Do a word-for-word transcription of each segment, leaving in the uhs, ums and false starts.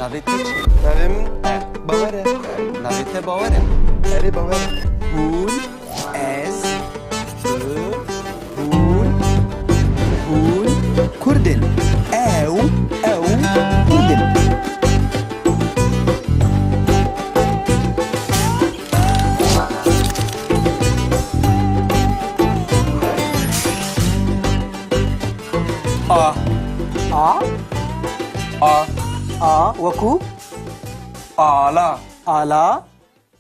Navê te çi? Navê min Bawer e. Navê te Bawer e? Erê, Bawer e. Hûn, ez, tu, hûn, hûn Kurd in. Ew, ew Kurd in. A. A. A. A wekû? Ala. Ala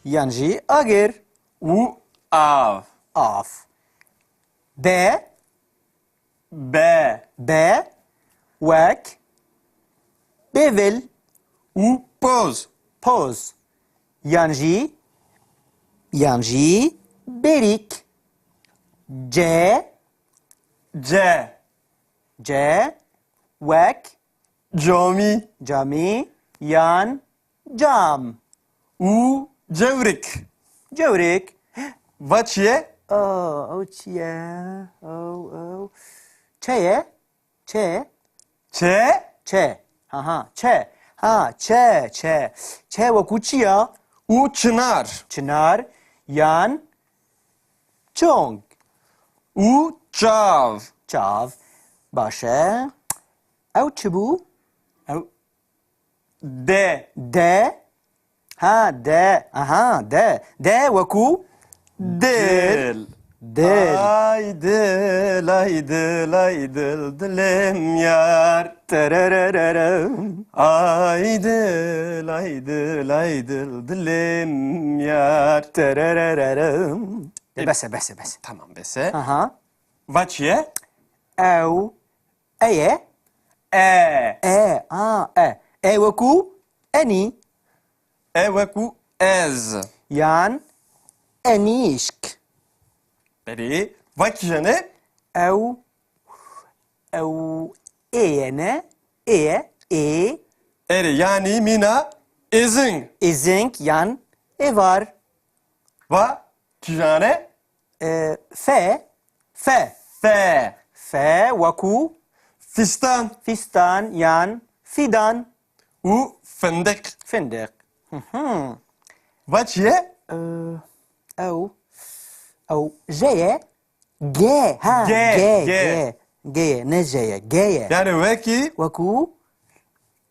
yan jî agir. Û av. Av. Be. Be. Be wek bêvil. Û poz. Poz. Yan jî, yan jî bêrîk. Ce. Ce. Ce wek camî. Camî yan cam. Û cewrik. Cewrik. Va çi ye? Aa, ew çi ye? Ew, ew. Çe ye? Çe? Çe? Çe. Ha, ha, çe. Ha, çe, çe. Çe wekû çi ya? Û çinar. Çinar yan çong. Û çav. Çav. Baş e. Ew çi bû? Ew de. De. Ha, de. Aha, de. De wekû dil. Dil. Dil. Ay dil, ay dil, ay dil, dilim yar. Tererererem. Ay dil, ay dil, ay dil, dilim yar. Tererererem. E, bes e, bes e, bes e. Tamam, bes e. Aha. Va çi ye? Ew. E ye? E. E, a, e. E wekû enî. E wekû ez. Yan enîşk. Belê. Va kîjan e? Ew, ew ê ye ne? Ê ye, ê. Erê, yanî mîna êzing. Êzing yan êvar. Va kîjan e? E, fe, fe. Fe. Fe wekû? Fîstan. Fîstan yan fîdan. Û findiq. Findiq. Hı hı. Va çi ye? E, ew, ew je ye. Ge, ha, Ge, ge, ge. Ge. Ge ye, ne je ye, ge ye. Yani wekî? Wekû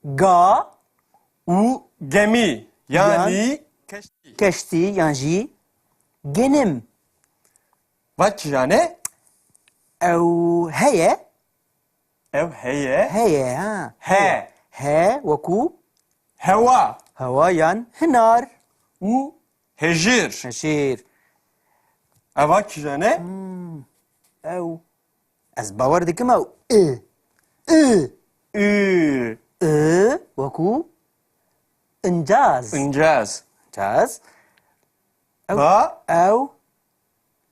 ga. Û gemî. Yani yan keştî. Keştî yan jî genim. Va kîjan e? Ew heye. Ew heye. Heye, ha. He. He wekû? Hewa. Hewa yan hinar. Û hejir. Hejir. Eva kîjan e? Hmm. Ew. Ez bawer dikim ew. I. I. I. I wekû incaz. Incaz. Incaz. Ew, va? Ew.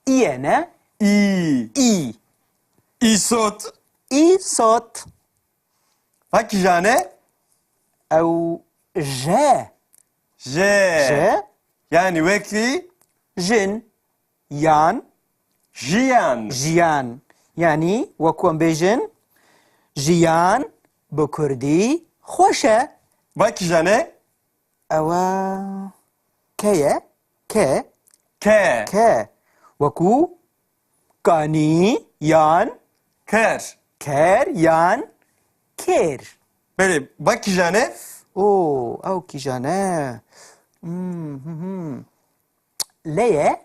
Î ye ne? Î. Î. Îsot. Îsot. Va kîjan e? Ew je. Je. Je. Yani wekî? Jin. Yan. Jiyan. Jiyan. Yani wekû em bêjin, jiyan bi kurdî xweş e. Va kîjan e? Ew e ke ye? Ke. Ke. Ke. Wekû kanî yan ker. Ker yan kêr. Belê, va kîjan e? Oo, ew kîjan e? Hmm, hmm, hmm. Le ye?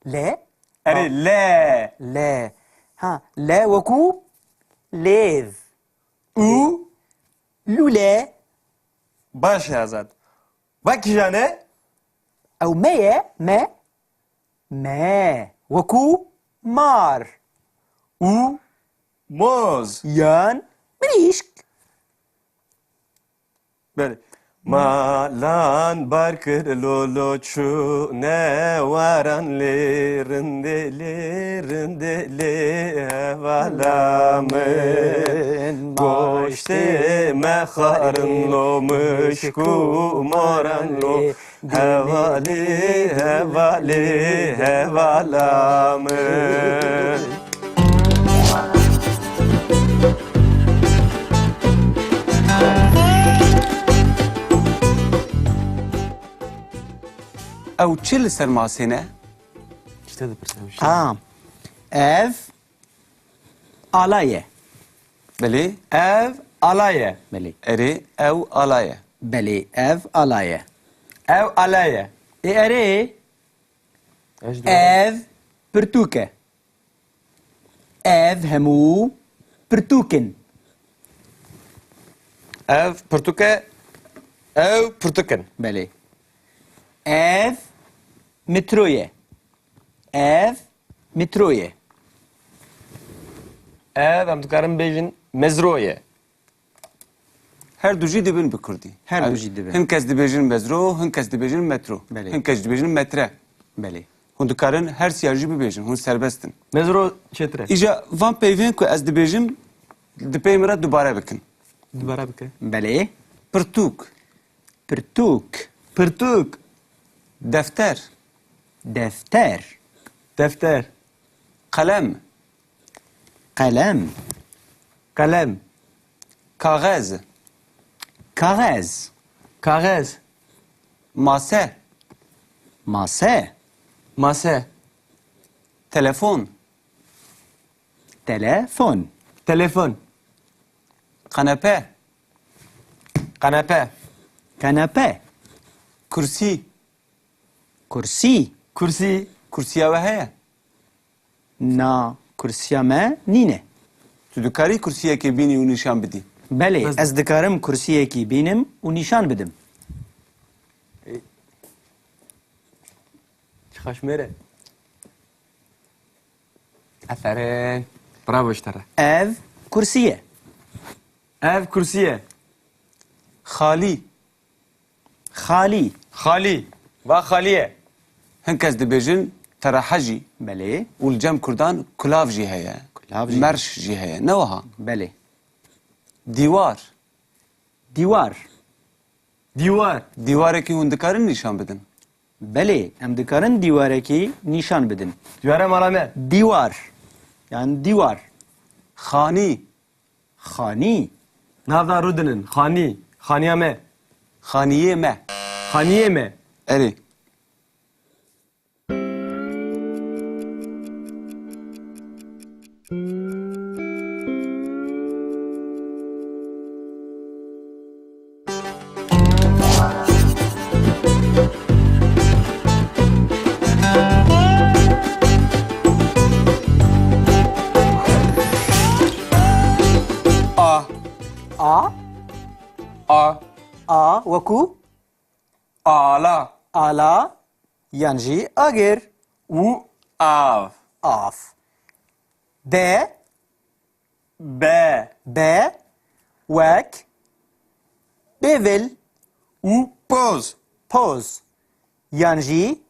Le? Erê, ha. Le. Le. Ha, le wekû lêv. Û? Lûle. Baş e Azad. Va kîjan e? Ew me ye, me. Me. Wekû mar. Û moz. Yan mirîşk. Belê. Malan bar kir lolo çûne waran lê rindê lê rindê lê hevala min. Goştê me xarin lo mişk û moran lo hevalê hevalê hevala min. Ew çi li ser masê ne? Ji te dipirsim. Ha. Ev ala ye. Belê. Ev ala ye. Belê. Erê, ew ala ye. Belê, ev ala ye. Ew ala ye. Ê erê. Ev pirtûk e. Ev hemû pirtûk in. Ev pirtûk e. Ew pirtûk in. Belê. Ev mitro ye. Ev mitro ye. Ev em dikarin bêjin mezro ye. Her du jî dibin bi kurdî. Her du jî dibin. Hin kes dibêjin mezro, hin kes dibêjin metro. Belê. Hin kes dibêjin metre. Belê. Hûn dikarin her siya jî bibêjin, hûn serbest in. Mezro çêtir e. Îja van peyvên ku ez dibêjim, di pey min re dubare bikin. Dubare bike. Belê. Pirtûk. Pirtûk. Pirtûk. Defter. Defter. Defter. Qelem. Qelem. Qelem. Kaxez. Kaxez. Kaxez. Mase. Mase. Mase. Telefon. Telefon. Telefon. Kanepe. Kanepe. Kanepe. Kursî. Kursî. Kursî. Kursiya we heye? Na, kursiya me nîne. Tu dikarî kursiyekê bînî û nîşan bidî? Belê, ez dikarim kursiyekî bînim û nîşan bidim. Çi xweş mêr e. Aferin. Bravo ji te re. Ev kursî ye. Ev kursî ye. Xalî. Xalî. Xalî. Va xalî ye. Hin kes dibêjin terehe jî. Belê. Û li cem kurdan kulav jî heye. Kulav jî. Merş jî heye. Ne wiha? Belê. Dîwar. Dîwar. Dîwar. Dîwarekî hûn dikarin nîşan bidin? Belê, em dikarin dîwarekî nîşan bidin. Dîwara mala me. Dîwar. Yan dîwar. Xanî. Xanî. Nav da rûdinin. Xanî. Xaniya me. Xaniyê me. Xaniyê me. Erê. A. A. A. A wekû? Ala. Ala yan jî agir. Û av. Av. Be. Be. Be wek bêvil. Û poz. Poz. Yan jî,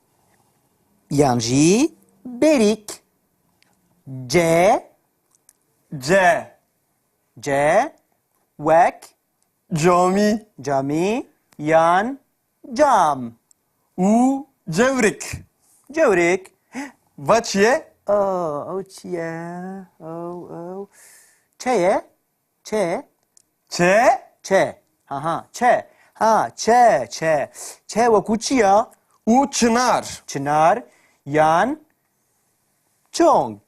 yan jî bêrîk. Ce. Ce. Ce wek. Camî. Camî yan cam. Û cewrik. Cewrik. Va çi ye? Oh, ew çi ye? Ew, ew. Çe ye? Çe? Çe? Çe. Aha, çe. Ha, çe, çe. Çe wekû çi ya? Û çinar. Çinar yan çong.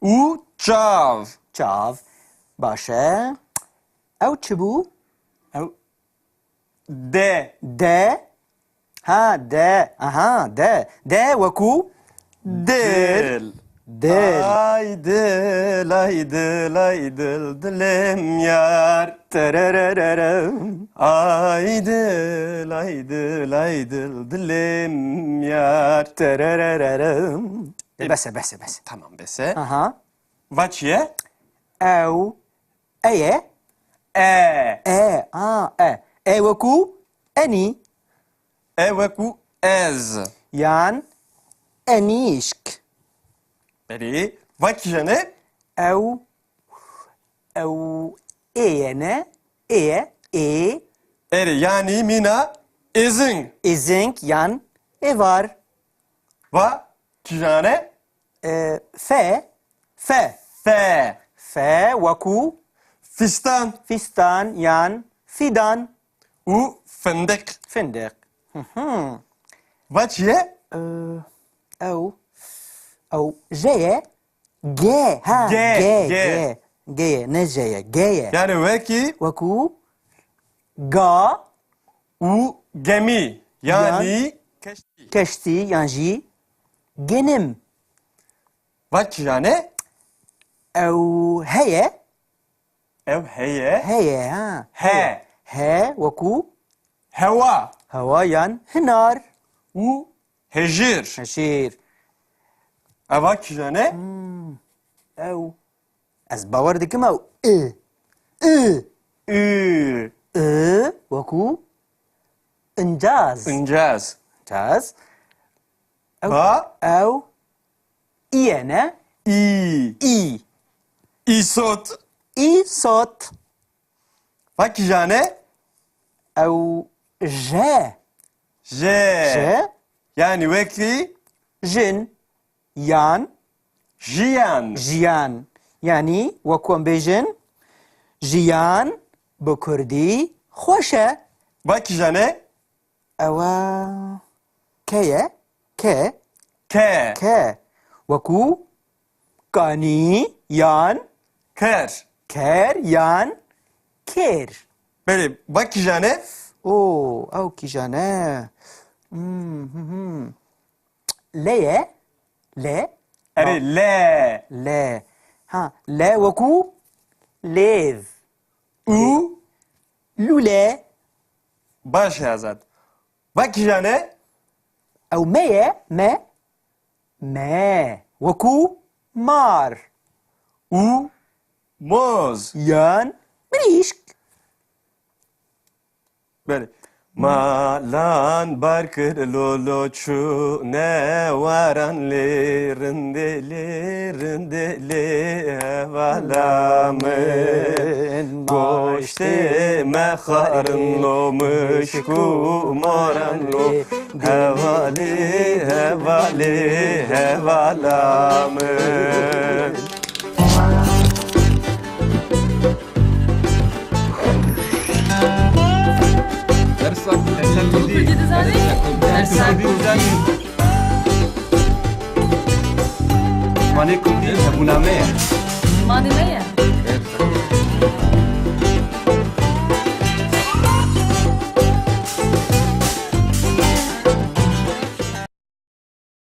Û çav. Çav. Baş e. Ew çi bû? Ew de. De. Ha, de. Aha, de. De wekû dil. Dil. Dil. Ay dil, ay dil, ay dil, dilim yar. Tererererem. Ay dil, ay dil, ay dil, dilim yar. Tererererem. E, bes e, bes e, bes e. Tamam, bes e. Aha. Va çi ye? Ew. E ye? E. E, a, e. E wekû enî. E wekû ez. Yan enîşk. Belê. Va kîjan e? Ew, ew ê ye ne? Ê ye, ê. Erê, yanî mîna êzing. Êzing yan êvar. Va kîjan e? E, fe, fe. Fe. Fe wekû fîstan. Fîstan yan fîdan. Û findiq. Findiq. Hı hı. Va çi ye? Ee, ew, ew J ye. G, ha, G, G, G. G. G ye, ne J ye, G ye. Yani wekî? Wekû ga û gemî. Yani yan keştî. Keştî yan jî genim. Va kîjan e? Ew heye. Ew heye. Heye, ha. He. He, wekû? Hewa. Hewa yan hinar. Û hejir. Hejir. Eva kîjan e? Hmm. Ew. Ez bawer dikim ew. I. I. I. I, wekû? Incaz. Incaz. Incaz. Ew. Ba? Ew. Î ye, ne? Î. Î. Îsot. Îsot. Va kîjan e? Ew J. J. J. Yani wekî? Jin. Yan. Jiyan. Jiyan. Yani wekû em bêjin, jiyan bi kurdî xweş e. Va kîjan e? Ew e ke ye? Ke. Ke. Ke. Wekû kanî yan ker. Ker yan kêr. Belê, va kîjan e? Oo, ew kîjan e? Hmm, hmm, hmm. Le ye? Le? Erê, le. Le. Ha, le wekû lêv. Û? Lûle. Baş e, Azad. Va kîjan e? Ew me ye, me. Me. Wekû mar. Û moz. Yan mirîşk. Belê. Malan bar kir lolo çûne waran lê rindê lê rindê lê hevala min. Goştê me xarin lo mişk û moran lo hevalê hevalê hevala min. Dersa, dersa Kurdî. Kurdî dizanî? Dersa Kurdî dizanî. Zimanê Kurdî hebûna me ye. Zimanê me ye.